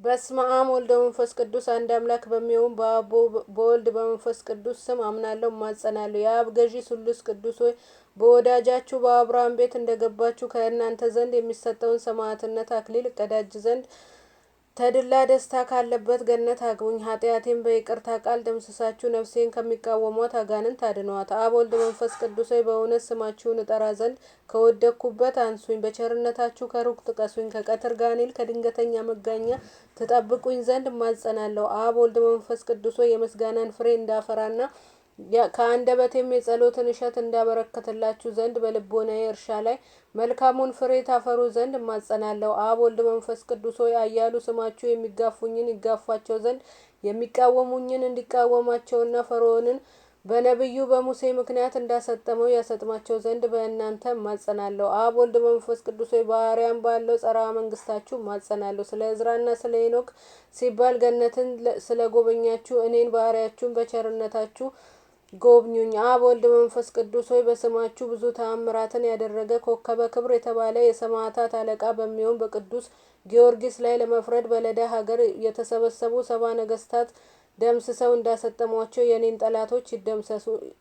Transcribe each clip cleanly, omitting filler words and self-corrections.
በስመ አብ ወልድ ወመንፈስ ቅዱስ አንድ አምላክ በሚሆን በአብ በወልድ በመንፈስ ቅዱስ ስም አምናለሁ እማጸናለሁ። የአብ ገዢ ስሉስ ቅዱስ ሆይ፣ በወዳጃችሁ በአብርሃም ቤት እንደገባችሁ ከእናንተ ዘንድ የሚሰጠውን ሰማዕትነት አክሊል እቀዳጅ ዘንድ ተድላ ደስታ ካለበት ገነት አግቡኝ። ኃጢአቴን በይቅርታ ቃል ደምስሳችሁ ነፍሴን ከሚቃወሟት አጋንንት አድነዋት። አብ ወልድ መንፈስ ቅዱስ ሆይ፣ በእውነት ስማችሁን እጠራ ዘንድ ከወደቅኩበት አንሱኝ። በቸርነታችሁ ከሩቅ ጥቀሱኝ። ከቀትር ጋኔል ከድንገተኛ መጋኛ ትጠብቁኝ ዘንድ እማጸናለሁ። አብ ወልድ መንፈስ ቅዱስ ሆይ፣ የምስጋናን ፍሬ እንዳፈራና ከአንደበቴም የጸሎትን እሸት እንዳበረከትላችሁ ዘንድ በልቦናዬ እርሻ ላይ መልካሙን ፍሬ ታፈሩ ዘንድ እማጸናለሁ። አብ ወልድ መንፈስ ቅዱስ ሆይ፣ አያሉ ስማችሁ የሚጋፉኝን ይጋፏቸው ዘንድ የሚቃወሙኝን እንዲቃወማቸውና ፈርዖንን በነቢዩ በሙሴ ምክንያት እንዳሰጠመው ያሰጥማቸው ዘንድ በእናንተ እማጸናለሁ። አብ ወልድ መንፈስ ቅዱስ ሆይ፣ በአርያም ባለው ጸራ መንግስታችሁ እማጸናለሁ። ስለ እዝራና ስለ ሄኖክ ሲባል ገነትን ስለ ጎበኛችሁ እኔን ባሪያችሁን በቸርነታችሁ ጎብኙኝ። አብ ወልድ መንፈስ ቅዱስ ሆይ፣ በስማችሁ ብዙ ተአምራትን ያደረገ ኮከበ ክብር የተባለ የሰማዕታት አለቃ በሚሆን በቅዱስ ጊዮርጊስ ላይ ለመፍረድ በለዳ ሀገር የተሰበሰቡ 70 ነገስታት ደምስሰው እንዳሰጠሟቸው የኔን ጠላቶች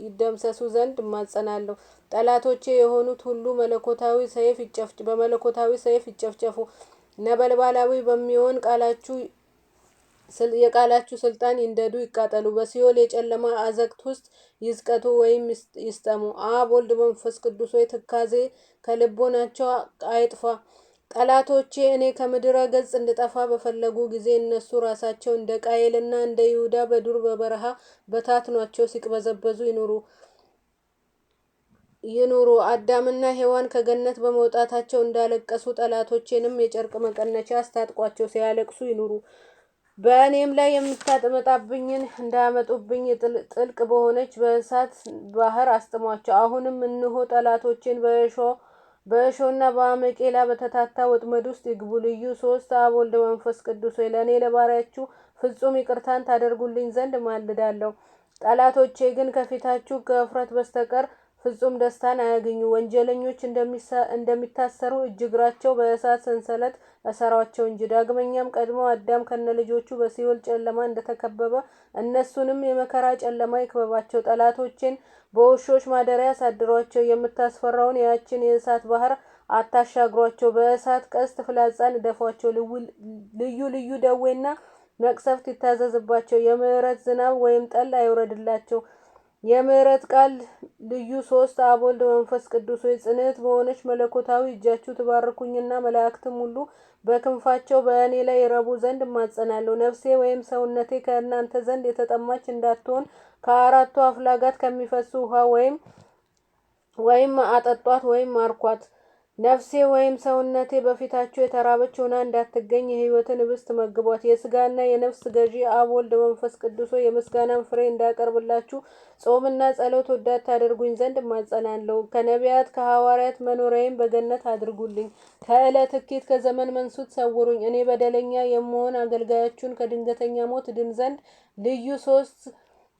ይደምሰሱ ዘንድ እማጸናለሁ። ጠላቶቼ የሆኑት ሁሉ በመለኮታዊ ሰይፍ ይጨፍጨፉ። ነበልባላዊ በሚሆን ቃላችሁ የቃላችሁ ስልጣን ይንደዱ ይቃጠሉ። በሲኦል የጨለማ አዘቅት ውስጥ ይዝቀቱ ወይም ይስጠሙ። አብ ወልድ መንፈስ ቅዱስ ሆይ፣ ትካዜ ከልቦናቸው አይጥፋ። ጠላቶቼ እኔ ከምድረ ገጽ እንድጠፋ በፈለጉ ጊዜ እነሱ ራሳቸው እንደ ቃየልና እንደ ይሁዳ በዱር በበረሃ በታትኗቸው ሲቅበዘበዙ ይኑሩ። አዳምና ሔዋን ከገነት በመውጣታቸው እንዳለቀሱ ጠላቶቼንም የጨርቅ መቀነቻ አስታጥቋቸው ሲያለቅሱ ይኑሩ። በእኔም ላይ የምታመጣብኝን እንዳያመጡብኝ ጥልቅ በሆነች በእሳት ባህር አስጥሟቸው። አሁንም እንሆ ጠላቶቼን በእሾህና በአመቄላ በተታታ ወጥመድ ውስጥ ይግቡ። ልዩ 3 አብ ወልድ መንፈስ ቅዱስ ሆይ፣ ለእኔ ለባሪያችሁ ፍጹም ይቅርታን ታደርጉልኝ ዘንድ እማልዳለሁ። ጠላቶቼ ግን ከፊታችሁ ከእፍረት በስተቀር ፍጹም ደስታን አያገኙ። ወንጀለኞች እንደሚታሰሩ እጅ እግራቸው በእሳት ሰንሰለት እሰሯቸው እንጂ። ዳግመኛም ቀድሞ አዳም ከነልጆቹ በሲኦል ጨለማ እንደተከበበ እነሱንም የመከራ ጨለማ ይክበባቸው። ጠላቶቼን በውሾች ማደሪያ አሳድሯቸው። የምታስፈራውን ያችን የእሳት ባህር አታሻግሯቸው። በእሳት ቀስት ፍላጻን ንደፏቸው። ልዩ ልዩ ደዌና መቅሰፍት ይታዘዝባቸው። የምህረት ዝናብ ወይም ጠል አይውረድላቸው። የምህረት ቃል ልዩ 3 አብ ወልድ መንፈስ ቅዱስ ሆይ፣ ጽንዕት በሆነች መለኮታዊ እጃችሁ ትባርኩኝና መላእክትም ሁሉ በክንፋቸው በእኔ ላይ ይረቡ ዘንድ እማጸናለሁ። ነፍሴ ወይም ሰውነቴ ከእናንተ ዘንድ የተጠማች እንዳትሆን ከአራቱ አፍላጋት ከሚፈሱ ውሃ ወይም አጠጧት ወይም አርኳት። ነፍሴ ወይም ሰውነቴ በፊታችሁ የተራበች ሆና እንዳትገኝ የሕይወትን ኅብስት መግቧት። የሥጋና የነፍስ ገዢ አብ ወልድ መንፈስ ቅዱስ ሆይ፣ የምስጋናን ፍሬ እንዳቀርብላችሁ ጾምና ጸሎት ወዳድ ታደርጉኝ ዘንድ እማጸናለሁ። ከነቢያት ከሐዋርያት መኖሪያዬን በገነት አድርጉልኝ። ከዕለት እኪት ከዘመን መንሱት ሰውሩኝ። እኔ በደለኛ የምሆን አገልጋያችሁን ከድንገተኛ ሞት ድን ዘንድ ልዩ 3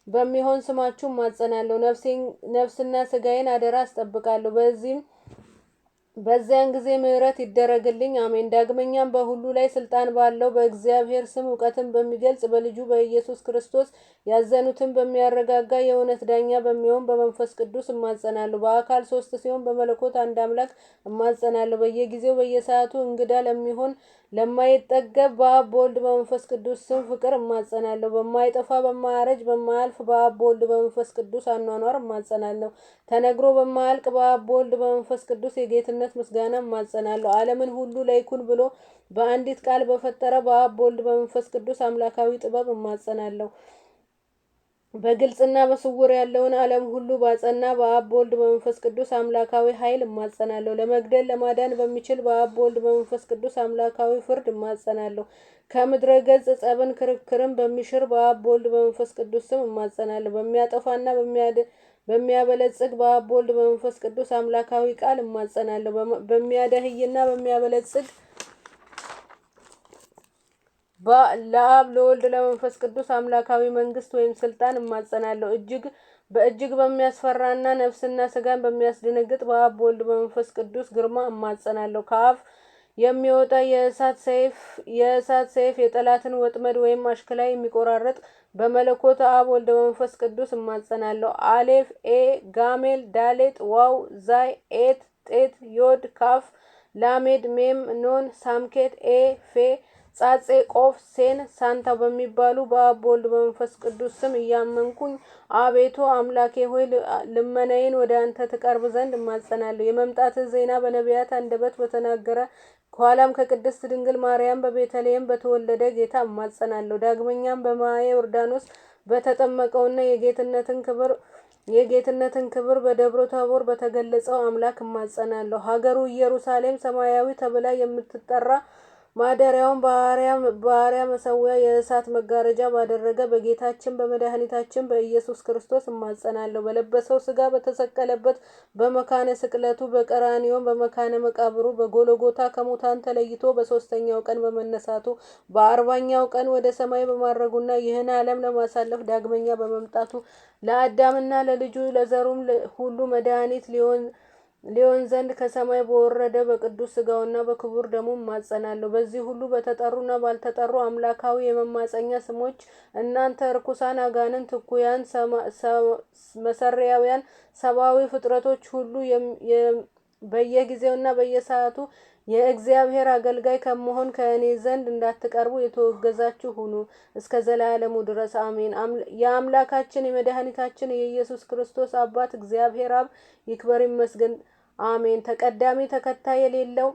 በሚሆን ስማችሁ እማጸናለሁ። ነፍስና ሥጋዬን አደራ አስጠብቃለሁ። በዚያን ጊዜ ምህረት ይደረግልኝ፣ አሜን። ዳግመኛም በሁሉ ላይ ስልጣን ባለው በእግዚአብሔር ስም እውቀትን በሚገልጽ በልጁ በኢየሱስ ክርስቶስ ያዘኑትን በሚያረጋጋ የእውነት ዳኛ በሚሆን በመንፈስ ቅዱስ እማጸናለሁ። በአካል 3 ሲሆን በመለኮት አንድ አምላክ እማጸናለሁ። በየጊዜው በየሰዓቱ እንግዳ ለሚሆን ለማይጠገብ በአብ በወልድ በመንፈስ ቅዱስ ስም ፍቅር እማጸናለሁ። በማይጠፋ በማያረጅ በማያልፍ በአብ በወልድ በመንፈስ ቅዱስ አኗኗር እማጸናለሁ። ተነግሮ በማያልቅ በአብ በወልድ በመንፈስ ቅዱስ የጌትነት ምስጋና እማጸናለሁ። ዓለምን ሁሉ ለይኩን ብሎ በአንዲት ቃል በፈጠረ በአብ በወልድ በመንፈስ ቅዱስ አምላካዊ ጥበብ እማጸናለሁ። በግልጽና በስውር ያለውን ዓለም ሁሉ ባጸና በአብ በወልድ በመንፈስ ቅዱስ አምላካዊ ኃይል እማጸናለሁ። ለመግደል ለማዳን በሚችል በአብ በወልድ በመንፈስ ቅዱስ አምላካዊ ፍርድ እማጸናለሁ። ከምድረ ገጽ ጸብን ክርክርን በሚሽር በአብ በወልድ በመንፈስ ቅዱስ ስም እማጸናለሁ። በሚያጠፋና በሚያበለጽግ በአብ በወልድ በመንፈስ ቅዱስ አምላካዊ ቃል እማጸናለሁ። በሚያደህይና በሚያበለጽግ ለአብ ለወልድ ለመንፈስ ቅዱስ አምላካዊ መንግስት ወይም ስልጣን እማጸናለሁ። በእጅግ በሚያስፈራና ነፍስና ስጋን በሚያስደነግጥ በአብ በወልድ በመንፈስ ቅዱስ ግርማ እማጸናለሁ። ከአፍ የሚወጣ የእሳት ሰይፍ የጠላትን ወጥመድ ወይም አሽክላ የሚቆራረጥ በመለኮት አብ ወልድ መንፈስ ቅዱስ እማጸናለሁ። አሌፍ ኤ ጋሜል ዳሌጥ ዋው ዛይ ኤት ጤት ዮድ ካፍ ላሜድ ሜም ኖን ሳምኬት ኤ ፌ ጻጼ ቆፍ ሴን ሳንታ በሚባሉ በአብ በወልድ በመንፈስ ቅዱስ ስም እያመንኩኝ አቤቱ አምላኬ ሆይ ልመናዬን ወደ አንተ ትቀርብ ዘንድ እማጸናለሁ። የመምጣትህ ዜና በነቢያት አንደበት በተናገረ ከኋላም ከቅድስት ድንግል ማርያም በቤተልሔም በተወለደ ጌታ እማጸናለሁ። ዳግመኛም በማየ ዮርዳኖስ በተጠመቀውና የጌትነትን ክብር በደብረ ታቦር በተገለጸው አምላክ እማጸናለሁ። ሀገሩ ኢየሩሳሌም ሰማያዊ ተብላ የምትጠራ ማደሪያውን በአርያም መሠዊያ የእሳት መጋረጃ ባደረገ በጌታችን በመድኃኒታችን በኢየሱስ ክርስቶስ እማጸናለሁ። በለበሰው ሥጋ በተሰቀለበት በመካነ ስቅለቱ በቀራንዮም በመካነ መቃብሩ በጎልጎታ ከሙታን ተለይቶ በሦስተኛው ቀን በመነሳቱ በ40ኛው ቀን ወደ ሰማይ በማረጉና ይህን ዓለም ለማሳለፍ ዳግመኛ በመምጣቱ ለአዳምና ለልጁ ለዘሩም ሁሉ መድኃኒት ሊሆን ዘንድ ከሰማይ በወረደ በቅዱስ ሥጋውና በክቡር ደሙ እማጸናለሁ። በዚህ ሁሉ በተጠሩና ባልተጠሩ አምላካዊ የመማፀኛ ስሞች እናንተ ርኩሳን አጋንንት፣ እኩያን መሰሪያውያን ሰብአዊ ፍጥረቶች ሁሉ በየጊዜውና በየሰዓቱ የእግዚአብሔር አገልጋይ ከመሆን ከእኔ ዘንድ እንዳትቀርቡ የተወገዛችሁ ሁኑ እስከ ዘላለሙ ድረስ አሜን። የአምላካችን የመድኃኒታችን የኢየሱስ ክርስቶስ አባት እግዚአብሔር አብ ይክበር ይመስገን፣ አሜን። ተቀዳሚ ተከታይ የሌለው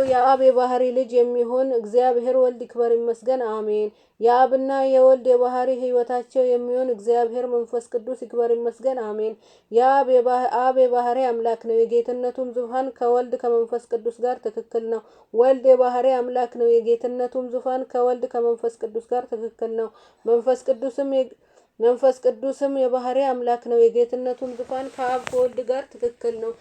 የአብ የባህሪ ልጅ የሚሆን እግዚአብሔር ወልድ ይክበር ይመስገን፣ አሜን። የአብና የወልድ የባህሪ ሕይወታቸው የሚሆን እግዚአብሔር መንፈስ ቅዱስ ይክበር ይመስገን፣ አሜን። የአብ የባህሪ አምላክ ነው። የጌትነቱም ዙፋን ከወልድ ከመንፈስ ቅዱስ ጋር ትክክል ነው። ወልድ የባህሪ አምላክ ነው። የጌትነቱም ዙፋን ከወልድ ከመንፈስ ቅዱስ ጋር ትክክል ነው። መንፈስ ቅዱስም የባህሪ አምላክ ነው። የጌትነቱም ዙፋን ከአብ ከወልድ ጋር ትክክል ነው።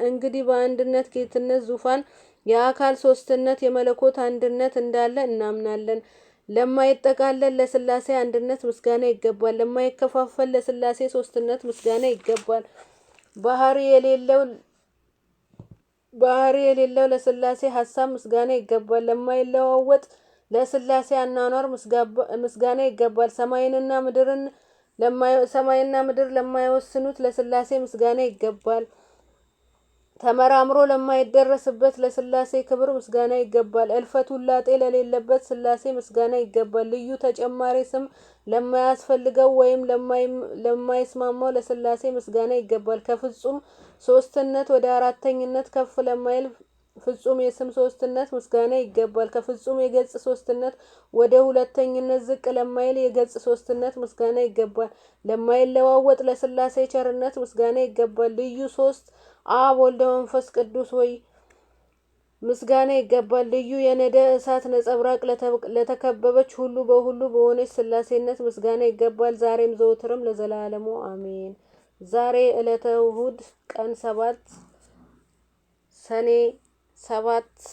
እንግዲህ በአንድነት ጌትነት ዙፋን የአካል ሶስትነት የመለኮት አንድነት እንዳለ እናምናለን። ለማይጠቃለል ለሥላሴ አንድነት ምስጋና ይገባል። ለማይከፋፈል ለሥላሴ ሶስትነት ምስጋና ይገባል። ባህሪ የሌለው ለሥላሴ ሀሳብ ምስጋና ይገባል። ለማይለዋወጥ ለሥላሴ አኗኗር ምስጋና ይገባል። ሰማይና ምድር ለማይወስኑት ለሥላሴ ምስጋና ይገባል። ተመራምሮ ለማይደረስበት ለሥላሴ ክብር ምስጋና ይገባል። እልፈት ውላጤ ለሌለበት ሥላሴ ምስጋና ይገባል። ልዩ ተጨማሪ ስም ለማያስፈልገው ወይም ለማይስማማው ለሥላሴ ምስጋና ይገባል። ከፍጹም ሶስትነት ወደ አራተኝነት ከፍ ለማይል ፍጹም የስም ሶስትነት ምስጋና ይገባል። ከፍጹም የገጽ ሶስትነት ወደ ሁለተኝነት ዝቅ ለማይል የገጽ ሶስትነት ምስጋና ይገባል። ለማይለዋወጥ ለሥላሴ ቸርነት ምስጋና ይገባል። ልዩ ሶስት አብ ወልድ መንፈስ ቅዱስ ወይ ምስጋና ይገባል። ልዩ የነደ እሳት ነጸብራቅ ለተከበበች ሁሉ በሁሉ በሆነች ሥላሴነት ምስጋና ይገባል። ዛሬም ዘወትርም ለዘላለሙ አሜን። ዛሬ ዕለተ እሁድ ቀን 7 ሰኔ 7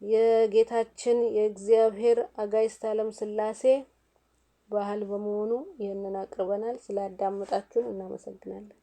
የጌታችን የእግዚአብሔር አጋዕዝተ ዓለም ሥላሴ ባህል በመሆኑ ይህንን አቅርበናል። ስላዳመጣችሁን እናመሰግናለን።